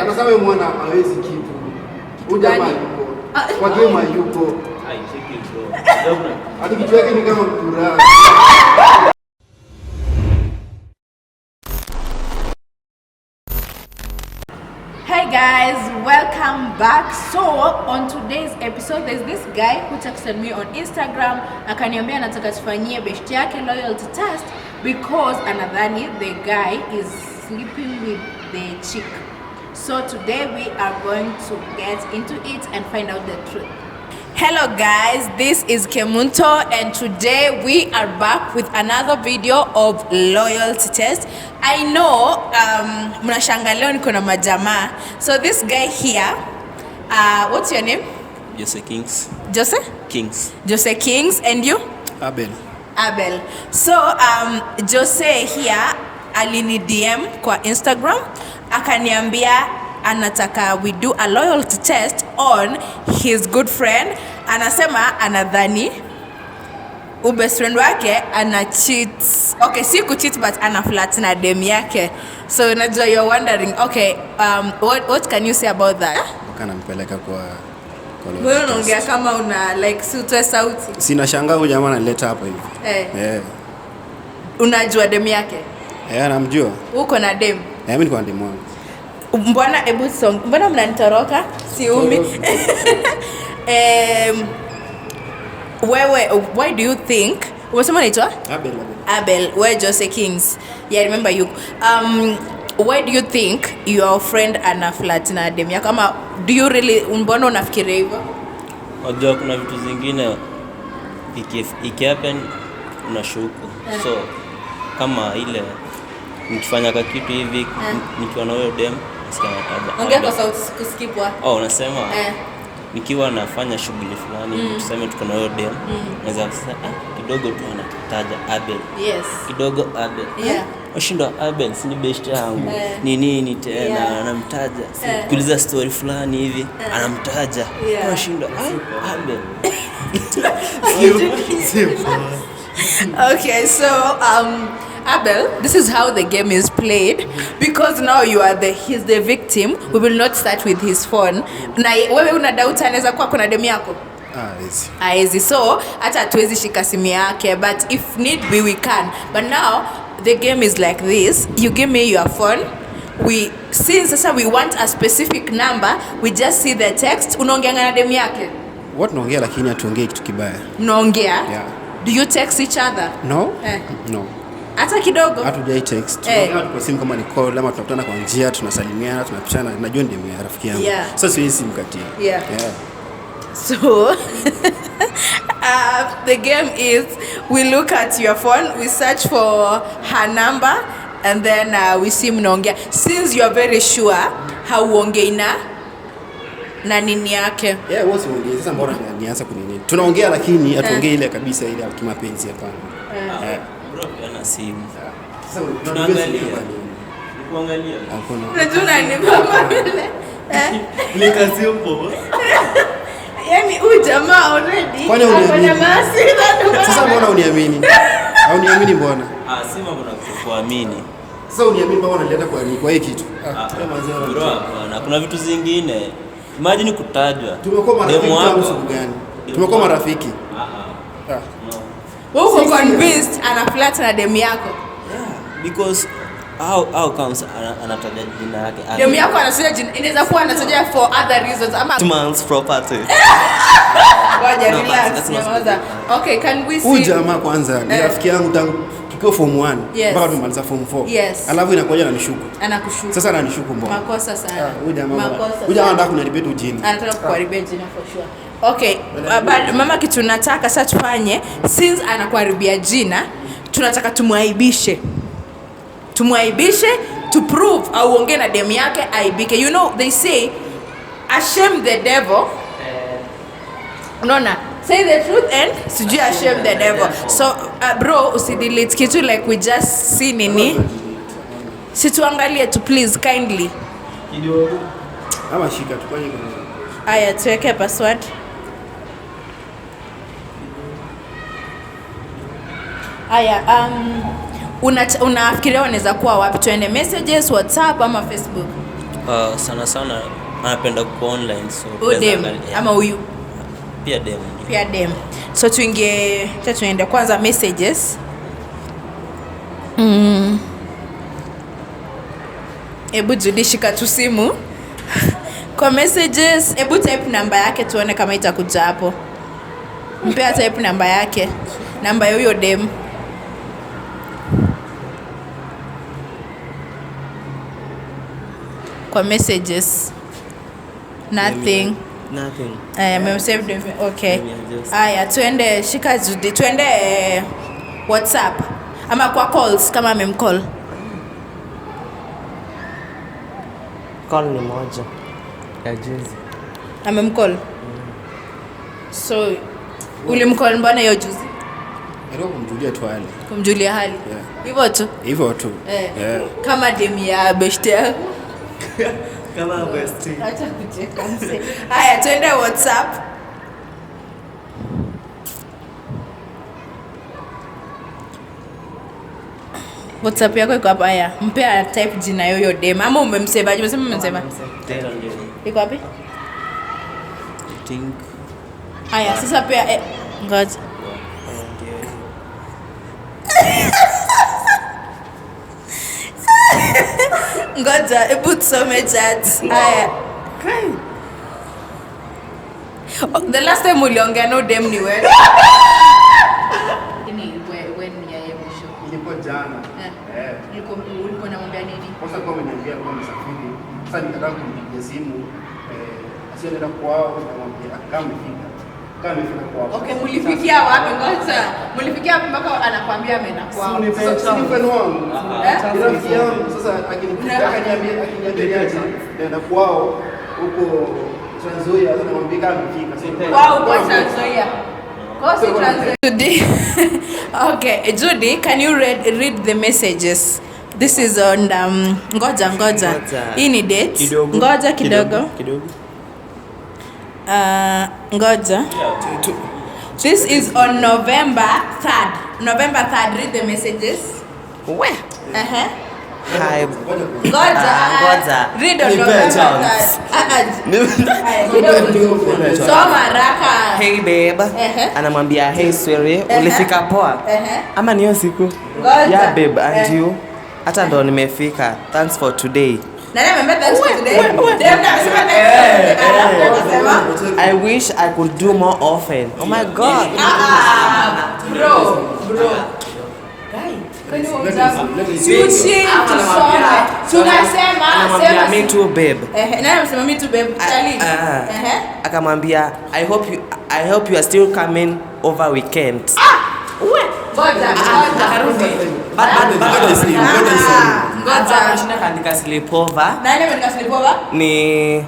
Anasema huyu mwana hawezi kitu. Huyu jamaa gani? yuko. Kwa game yuko. Ai, check it bro. Hadi kichwa yake ni kama mtura. Hey guys, welcome back. So on today's episode there's this guy who texted me on Instagram akaniambia anataka tufanyie best yake loyalty test because anadhani the guy is sleeping with the chick. So today we are going to get into it and find out the truth. Hello guys, this is Kemunto and today we are back with another video of loyalty test. I know mnashangaa leo niko na majamaa. So this guy here, what's your name? Jose Kings. Jose? Kings. Jose Kings, and you? Abel. Abel. So Jose here alini DM kwa Instagram akaniambia anataka we do a loyalty test on his good friend. Anasema anadhani best friend wake ana cheat. Okay, si kucheat but ana flirt na dem yake. So unajua you're wondering, okay, what can you say about that? Akanampeleka kwa Wewe loyalty unaongea test. kama una like si utoe sauti. Sina shangaa huyu jamaa analeta hapa hivi. Eh. Eh. Unajua dem yake? Eh, namjua. Uko na dem? Eh, mimi niko na demu wangu. Mbona ebu song, mbona mnanitoroka? Siumi. Wewe, why do you think umesema unaitwa Abel, Abel. Abel? Wewe Jose Kings. Yeah, I remember you. Why do you think your friend ana flirt na dem yako? Ama do you really, mbona unafikiria hivyo? Unajua kuna vitu zingine iki happen unashuku. So kama ile nikifanya ka kitu hivi nikiwa na huyo dem nasikia anataja. Ongea kwa sauti kusikipwa. Oh, unasema Eh. nikiwa nafanya shughuli fulani tuseme tuko na huyo dem naweza kusema kidogo tu anataja Abel. Yes. Kidogo Abel. Yeah. Washindwa Abel si ni best yangu. Eh. Ni nini tena Yeah. anamtaja. Eh. Kuuliza story fulani hivi anamtaja. Yeah. Washindwa Abel. Okay, so Abel, this is how the game is played because now you are the he's the victim. We will not start with his phone. Na wewe una doubt anaweza kuwa kuna demu yako? Ah, hizi. Haezi. So hata hatuwezi shika simu yake, but if need be we can. But now the game is like this. You give me your phone. We since sasa we want a specific number, we just see the text. Unaongea na demu yake? Watu tunaongea lakini hatuongei kitu kibaya. Mnaongea? Yeah. Do you text each other? No? Eh. No. Hata kidogo? Hatujai text. Eh. Tunaongea tu kwa simu kama ni call ama tunakutana kwa njia, tunasalimiana, tunapishana. Najua ndiye rafiki yangu. Yeah. Sasa siwezi mkatia. Yeah. Yeah. So the game is we look at your phone, we search for her number, and then we see mnaongea. Since you are very sure hauongei na nini yake. Yeah, wewe usiongee. Sasa mbona nianza kunini? Tunaongea lakini hatuongei ile kabisa ile ya kimapenzi hapana. Eh. Bro, ana simu. Sasa Tunaangalia. tunaangalia kwa nini? Nikuangalia. Hakuna. Unajua unanibamba vile. Eh? Nika simple. Yaani huyu jamaa already Kwani ako na uniamini? mahasira ndio maana- Sasa mbona uniamini? Hauniamini mbona? Ah, si mambo na kuamini. Sasa uniamini mbona unaleta kwa hii kitu? Ah, wewe Bro, hapana. Kuna vitu zingine. Imagine kutajwa. Tumekuwa marafiki Demu tangu wako. siku gani? Demu Tumekuwa wako. marafiki. Ah, ah. Ah. No. Wewe uko convinced ana flirt na demu yako. Yeah, because how comes anataja jina yake? Demu yako anataja jina, inaweza kuwa anataja for other reasons ama Two months property. Ngoja, No, relax, that's not nyamaza. Okay, can we Huyu see? jamaa kwanza ni Eh. rafiki yangu tangu tukiwa form 1 Yes. mpaka tumemaliza form 4. Yes. Alafu inakuja ananishuku. Anakushuku. Sasa ananishuku mbona? Makosa sana. Ah, huyu jamaa Makosa huyu jamaa sana. anataka kuniharibia tu jina. Anataka kukuharibia jina for sure. Okay, but mama kitu nataka sasa tufanye since anakuharibia jina, tunataka tumwaibishe. Tumwaibishe to prove au ongee na demu yake aibike. You know they say ashame the devil. Unaona? Say the truth and sijui ashame the devil. So bro, usidelete kitu like we just see nini. Si tuangalie tu please kindly. Kidogo. Ama shika tu kwani kuna Aya, tuweke password. Aya, unafikiria wanaweza kuwa wapi? Tuende messages, WhatsApp ama Facebook? Sana sana anapenda kuwa online, so Huyu dem ama huyu? Pia dem. Pia dem. So tuingie, tuende kwanza messages. Ebu Judy shika tu simu. Kwa messages, ebu type namba yake tuone kama itakuja hapo. Mpea type namba yake. Namba ya huyo dem. Kwa messages. Nothing. Nothing. Amemsave dem. Okay. Aya, tuende shika Judy, tuende WhatsApp ama kwa calls kama amemcall. Call ni moja ya juzi. Amemcall. So ulimcall mbona hiyo juzi? Ndio kumjulia tu hali. Kumjulia hali. Hivyo tu. Hivyo tu. Yeah. Kama dem ya beshte yako. Kama bestie. Acha kucheka mse. Haya, tuende WhatsApp. WhatsApp yako iko hapa. Haya, mpea type jina yoyo dem. Ama umemsave aje? Umesema umemsave. Iko wapi? I think. Haya, sasa pia ngoja. Ngoja, hebu tusome chat. Haya. The last time uliongea no dem ni wewe. Ni when ya mwisho. Ilikuwa jana. Ulikuwa unamwambia nini? Kwanza kwa ameniambia kwa msafiri. Sasa nikataka kumpigia simu, asiende kwao, nikamwambia kama amefika. Kama amefika kwao. Okay, mlifikia wapi? Ngoja. Mlifikia wapi mpaka anakuambia ameenda kwao? Sasa ni friend wangu. Rafiki yangu. Sasa akinipigia akiniambia aje naenda kwao huko Trans Nzoia, sasa namwambia kama amefika. Kwao kwa Trans Nzoia. Kwa Trans Nzoia. Judy. Okay, Judy, can you read the messages? This is on ngoja. Hii ni date. Ngoja kidogo. Ngoja. This is on November 3rd. November 3rd, read the messages. We. Hi. Ngoja. Read on November 3rd. Soma haraka. Hey babe. Anamwambia hey sweetie, ulifika poa? Ama ni hiyo siku? Yeah babe, and you? Hata ndo nimefika. Thanks for today. Nani amemwambia thanks for today? Dem anasema thanks. I wish I could do more often. Oh my god. Bro. Guy, tunasema me too babe. Nani amesema me too babe? Charlie. Akamwambia I hope you are still coming over weekend. Ngoja. Ngoja. Kaandika sleepover. Nani ameandika sleepover? Ni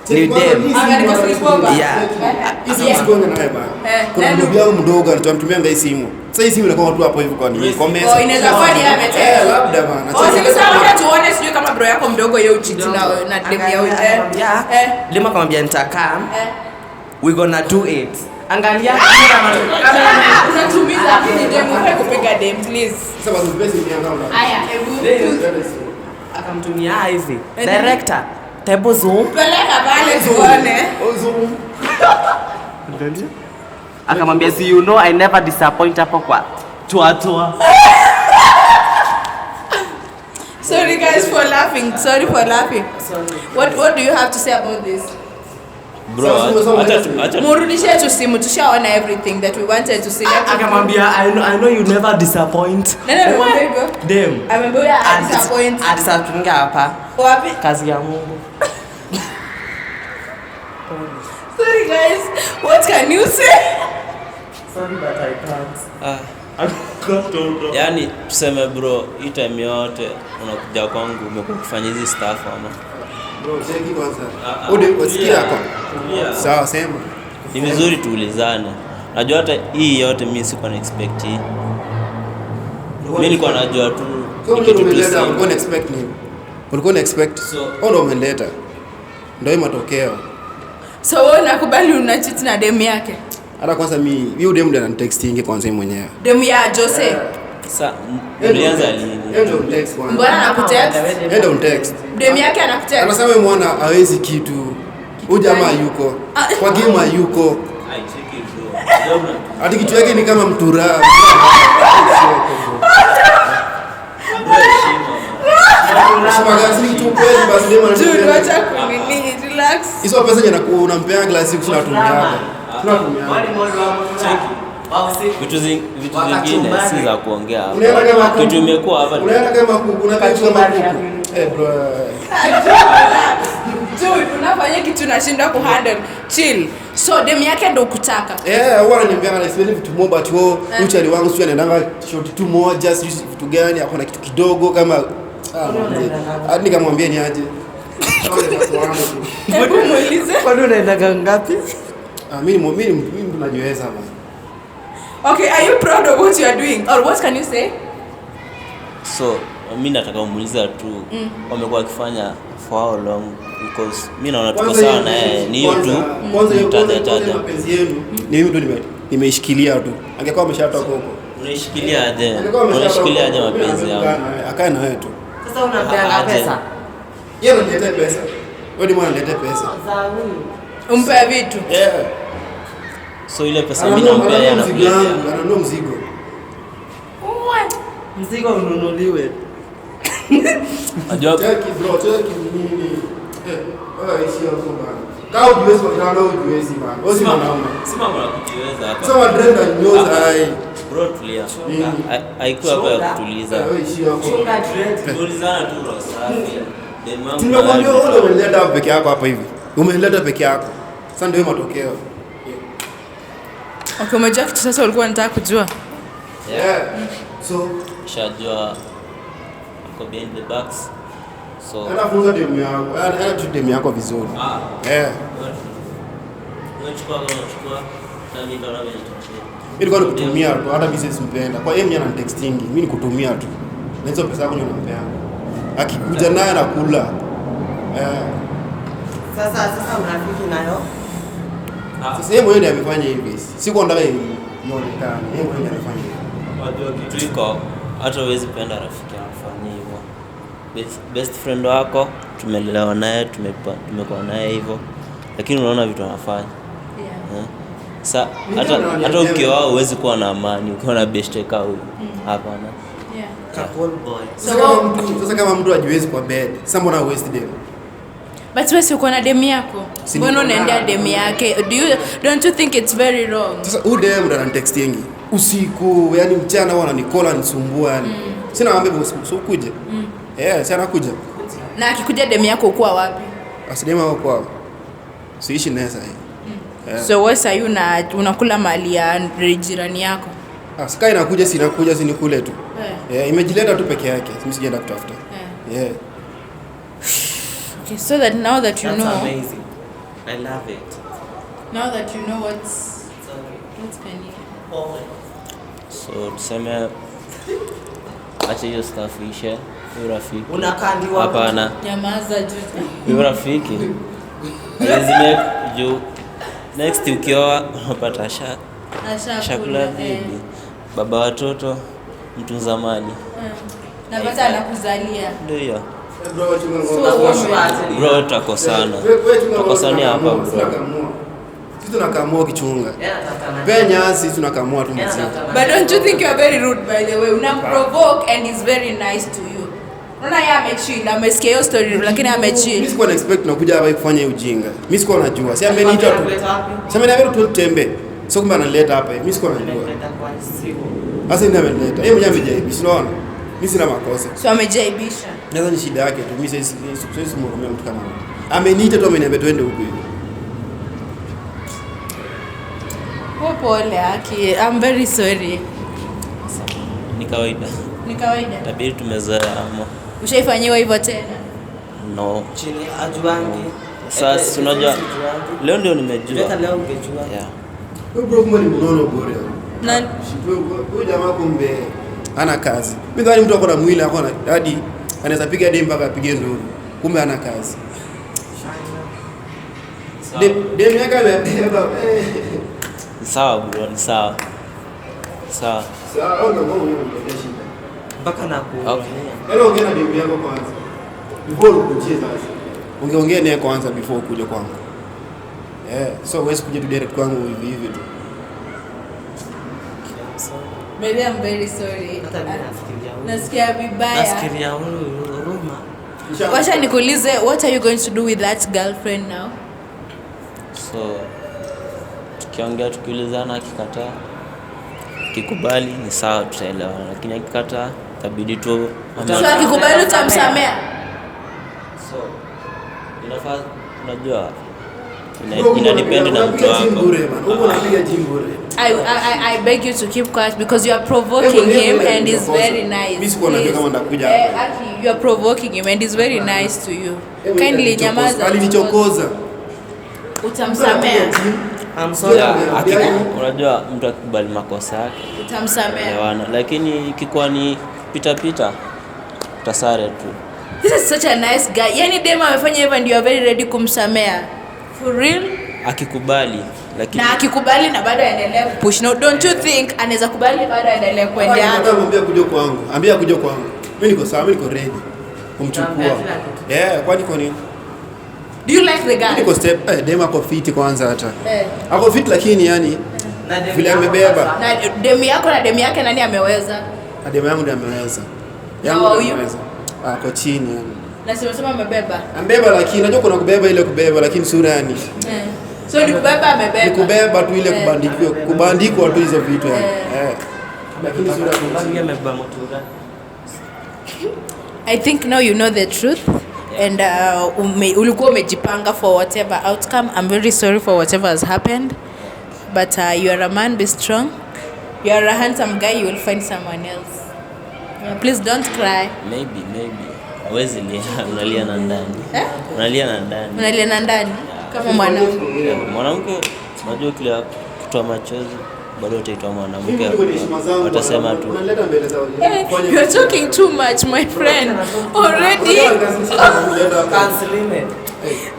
dem. Ameandika sleepover. Yeah. Hizi siku na wewe bana. Kuna ndugu yangu mdogo anatumianga hii simu. Sasa hii simu inakuwa tu hapo hivi kwa nini? Kwa mesa. Oh, inaweza kuwa ni ameteka. Labda bana. Oh, sasa labda tuone sijui kama bro yako mdogo yeye ucheat na dem ya huyu. Dem akamwambia nitakaa. We gonna do it. Angalia unatumiza ni dem upe kupiga dem please. Sasa basi basi ni angalia. Haya, hebu akamtumia hivi. Director, table zoom. Peleka pale tuone. Zoom. Akamwambia see you know I never disappoint hapo kwa toa. Sorry guys for laughing. Sorry for laughing. What do you have to say about this? Bro, acha murudishe tu simu, tushaona everything that we wanted to see. Akamwambia I know you never disappoint. Nani amemwambia hivyo? Dem. Amemwambia disappoint. Disappoint hapa. Wapi? Kazi ya Mungu. Sorry guys, what can you say? Sorry but I can't. Yaani tuseme bro, hii time yote unakuja kwangu umekuwa ukifanya hizi stuff ama? Bro, cheki kwanza. Ode wasikia hapa. Sawa sema. Ni vizuri tuulizane. Najua hata hii yote mimi sikuwa na expect hii. Mimi nilikuwa najua tu ni kitu tu. Ulikuwa na expect nini? Ulikuwa na expect? So ndio umeleta. Ndio hii matokeo. So wewe unakubali una cheat na demu yake? Hata kwanza mimi huyu demu ndiye ananitextingi kwanza yeye mwenyewe. Demu ya Jose. Sasa mlianza lini? Yeye ndio text kwanza. Mbona anakutext? Yeye ndio text. Demu yake anakutext. Anasema mwana hawezi kitu. Huyu jamaa yuko. Kwa game yuko. Ai, cheki bro. Hadi kitu yake ni kama mtura. Hizo pesa yenye unampea glasi tunatumia. Vitu zingine si za kuongea hapa. Kitu imekuwa hapa. Unaenda kama kuku, unaenda kama kuku. Eh bro. Dude, unafanya kitu nashinda kuhandle. Chill. So dem yake ndo kutaka. Eh, huwa ananiambia na sipendi vitu mob but wao uchali wangu sio anaendanga short tu moja, sio vitu gani, akona kitu kidogo kama hadi nikamwambia ni aje. Hebu muulize. Kwani unaendaga ngapi? Mimi tunajiweza bana. Okay, are you proud of what you are doing or what can you say? So, mimi nataka kumuuliza tu wamekuwa wakifanya for how long, because mimi naona tuko sawa na yeye, ni hiyo tu. Kwanza hiyo mapenzi yenu ni mimi tu nimeishikilia tu. Angekuwa ameshatoka huko. Unaishikilia aje? Unaishikilia aje mapenzi yao? Akae na wewe tu. Sasa unampeanga pesa? Yeye ananiletea pesa. Wewe ni mwana ananiletea pesa. Umpe vitu. Yeah. So ile pesa mimi nampea yeye anakuletea. Ananunua mzigo. Mzigo ununuliwe. Ajua cheki bro, cheki nini? Wewe ishi hapo bana. Kama ujiwezi kwa kitanda ujiwezi bana. Wewe si mwanaume. Si mambo ya kujiweza hapa. Sasa drenda nyoza hai. Bro tulia. Haikuwa hapa ya kutuliza. Wewe ishi hapo. Chunga dread. Tulizana tu roho safi. Demu. Tunakwambia wewe umeleta peke yako hapa hivi. Umeleta peke yako. Sasa ndio matokeo. Okay, umejua kitu sasa ulikuwa unataka kujua. Yeah. So shajua uko behind the backs. So anafunza demu yako. Ana tu demu yako vizuri. Eh. Unachukua na mimi ndo nawe nitachukua. Mimi nilikuwa nikutumia tu hata business mpenda. Kwa hiyo mimi ananitexting, mimi nikutumia tu. Na hizo pesa yako ndio nampea. Akikuja naye anakula. Eh. Sasa urafiki nayo? Sasa yeye mwenyewe amefanya hivi. Sikuwa nataka ionekane. Yeye mwenyewe amefanya hivi. Wajua kitu iko hata huwezi penda rafiki anafanya hivyo. Best friend wako tumelelewa naye, tumekuwa naye hivyo. Lakini unaona vitu anafanya. Yeah. Sa hata ukiwa huwezi kuwa na amani ukiwa na best kama huyu. Hapana. Yeah. Couple boy. Sasa kama mtu hajiwezi kwa bed, sasa mbona waste dem? But wewe uko na demu yako. Mbona unaendea demu yake? Don't you think it's very wrong? Sasa huyu demu ndo ananitextingi usiku, yani mchana huwa ananikola anisumbua yani. Sina mwambie boss, ukuje. Eh, si anakuja. Na akikuja demu yako uko wapi? Asidema wako kwao. Siishi naye sasa. Yeah. So wewe sasa unakula mali ya jirani yako? Sika inakuja sinakuja sinikule tu. Yeah, imejileta tu peke yake. Mimi sijaenda kutafuta. Yeah. Okay, so that now that you That's know. Amazing. I love it. Now that you know what's can you. So tuseme acha hiyo stuff ishe. Huyu rafiki. Unakandiwa. Hapana. Nyamaza juu. Huyu rafiki. Lazima juu next ukioa unapata shakula bibi. Baba watoto, mtunza mali. Na bata anakuzalia. Ndio hiyo. Bro tutakosana. Tutakosana hapa bro. Sisi tunakamua kichunga. Penya sisi tunakamua tu mzee. But don't you think you are very rude by the way? Una provoke and he's very nice to you. Unaona yeye amechill, amesikia hiyo story lakini amechill. Mimi sikuwa na expect nakuja hapa kufanya ujinga. Mimi sikuwa najua. Si ameniita tu. Si ameniambia tu tutembe. Sio kumbe analeta hapa. Mimi sikuwa najua. Sasa ndio ameleta. Yeye mwenyewe amejaibisha, unaona? Mimi sina makosa. So amejaibisha. Naweza ni shida yake tu. Mimi siwezi kumhurumia mtu kama huyo. Ameniita tu ameniambia twende huko hivi. Pole yake. I'm very sorry. Ni kawaida. Ni kawaida. Tabiri tumezoea ama. Ushaifanyiwa hivyo tena? No. Chini ajuangi. Sasa unajua leo ndio nimejua. Hata leo ungejua. Yeah. Wewe bro kumbe ni mnono bora. Nani? Huyu jamaa kumbe hana kazi. Mimi dhani mtu akona mwili akona hadi anaweza piga dem mpaka apige nduru. Kumbe hana kazi. Dem yake amebeba. Sawa bro, ni sawa. Sawa. Sawa, ndio mambo yananiletea shida. Mpaka na kuhurumia. Yaani ongea na demu yako kwanza. Before ukujie sasa. Ungeongea naye kwanza before ukuje kwangu. So huwezi kuja tu direct kwangu hivi hivi tu. Maybe I'm very sorry. Hata mimi nafikiria huyu. Nasikia vibaya. Nafikiria huyu huruma. Wacha nikuulize, what are you going to do with that girlfriend now? So tukiongea tukiulizana, akikataa, kikubali ni sawa, tutaelewana, lakini akikataa itabidi tu So akikubali utamsamea? So inafaa, unajua ina depend na mtu wako. Huko unapiga gym bure. I beg you to keep quiet because you are provoking him and he's very nice. Mimi sikuwa najua kama nitakuja hapa. Aki, you are provoking him and he's very nice to you. Kindly nyamaza. Alinichokoza. Utamsamea. I'm sorry. Unajua mtu akikubali makosa yake utamsamea. Elewana, lakini ikikuwa ni pita pita utasare tu. This is such a nice guy. Yaani dema amefanya hivyo and you are very ready kumsamea. For real? Akikubali, lakini na akikubali na bado aendelee kupush. No, don't you think anaweza kubali bado aendelee kuendea? Nataka kumwambia kuja kwangu. Ambia kuja kwangu. Mimi niko sawa, mimi niko ready kumchukua. Kwani kwa nini? Do you like the guy? Niko step, dema ako fit kwanza hata. Ako fit lakini yani vile amebeba. Na demu yako na demu yake nani ameweza? Na demu yangu ndiye ameweza. Yangu ameweza. Ako chini yani. Na sema amebeba. Amebeba lakini unajua kuna kubeba ile kubeba lakini sura yani. So ni kubeba amebeba. Ni kubeba tu ile kubandikwa tu hizo vitu yani. Lakini sura ni amebeba motura. I think now you know the truth. And ulikuwa umejipanga for whatever outcome. I'm very sorry for whatever has happened. But you are a man, be strong. You are a handsome guy, you will find someone else. Yeah, please don't cry. Maybe. Hawezi lia, unalia na ndani. Unalia na ndani. Unalia na ndani kama mwanamke. Mwanamke unajua kile kutoa machozi bado utaitwa mwanamke. Watasema tu. Unaleta mbele za wengine. You are talking too much, my friend. Already.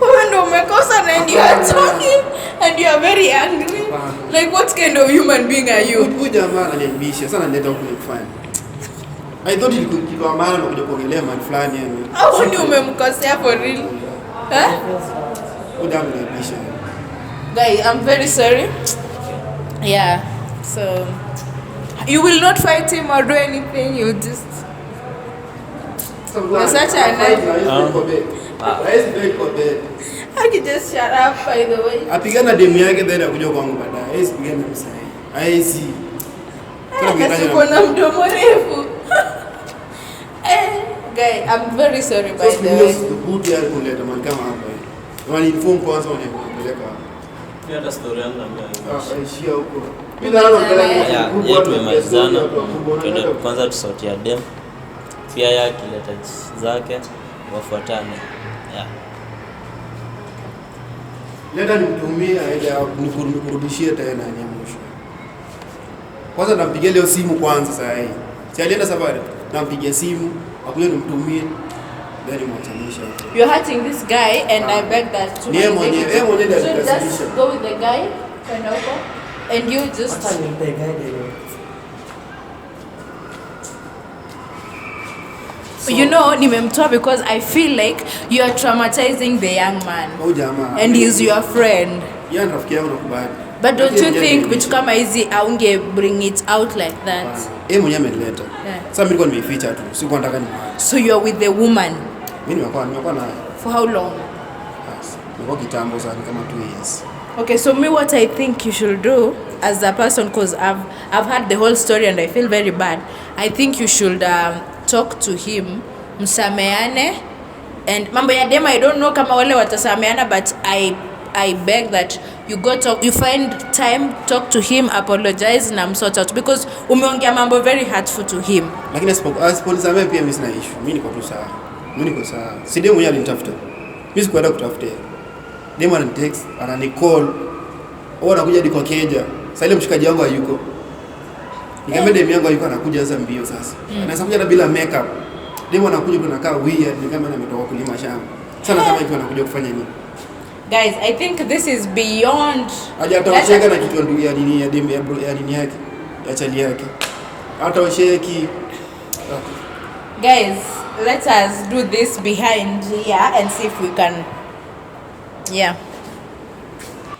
Wewe ndio umekosa and you are talking and you are very angry. Like what kind of human being are you? Huyu jamaa ananiambisha sana, nileta huku nikufanya. I thought ilikuwa kitu maana na kuja kuongelea man fulani yani. Au ni umemkosea for real? Huyu jamaa ananiambisha. Guy, I'm very sorry. Yeah. So you will not fight him or do anything, you just you're such a nice. I can just shut up by the way. Apigana demu yake then akuja kwangu baadaye. Haizi pigana msai. Haizi. Kuna mdomo refu. Guy, I'm very sorry by the way. Good ya kuleta man kama hapa. Wani inform kwanza wanapeleka hapa. Pia hata story yangu naambia. Ishia huko. Mimi naona napeleka tumemalizana. Twende kwanza tusort ya dem. Pia yeye akileta zake wafuatane. Yeah. Leta nimtumie aende nikurudishie tena ni mwisho. Kwanza nampigia leo simu kwanza saa hii. Si alienda safari, nampigia simu, akuja nimtumie then nimwachanisha. You are hurting this guy and I beg that to. Yeye mwenyewe ndiye alikasirisha. Just go with the guy kwenda huko and you just acha nimpe guide. So, you know, nimemtoa because I feel like you are traumatizing the young man. Oh jamaa. And he's your friend. Yeye ni rafiki yangu nakubali. But don't you think vitu kama hizi aunge bring it out like that? Yeye mwenyewe ameleta. Sasa mimi nilikuwa nimeificha tu. Sikuwa nataka ni. So you are with the woman. Mimi nimekuwa naye. For how long? Yes. Nimekuwa kitambo sana kama 2 years. Okay, so me what I think you should do as a person, because I've heard the whole story and I feel very bad. I think you should talk to him, msameane, and mambo ya dema I don't know kama wale watasameana, but I beg that you go talk, you find time, talk to him, apologize na msort out, because umeongea mambo very hurtful to him. Lakini asiponisamee pia mimi sina issue. Mimi niko tu sawa. Mimi niko sawa. Si demu mwenyewe alinitafuta. Mimi sikuenda kutafuta. Demu ananitext, ananicall. Au anakuja hadi kwa keja. Sasa ile mshikaji wangu hayuko. Nikamwambia demu yangu hayuko, anakuja sasa mbio sasa. Anaweza kuja hata bila makeup. Demu anakuja tu anakaa weird ni kama ametoka kulima shamba. Sasa nasema ikiwa anakuja kufanya nini? Guys, I think this is beyond. Hajatosheka na kitu ndugu ya nini ya demu ya nini yake, ya chali yake. Hatosheki. Guys, let us do this behind here and see if we can. Yeah.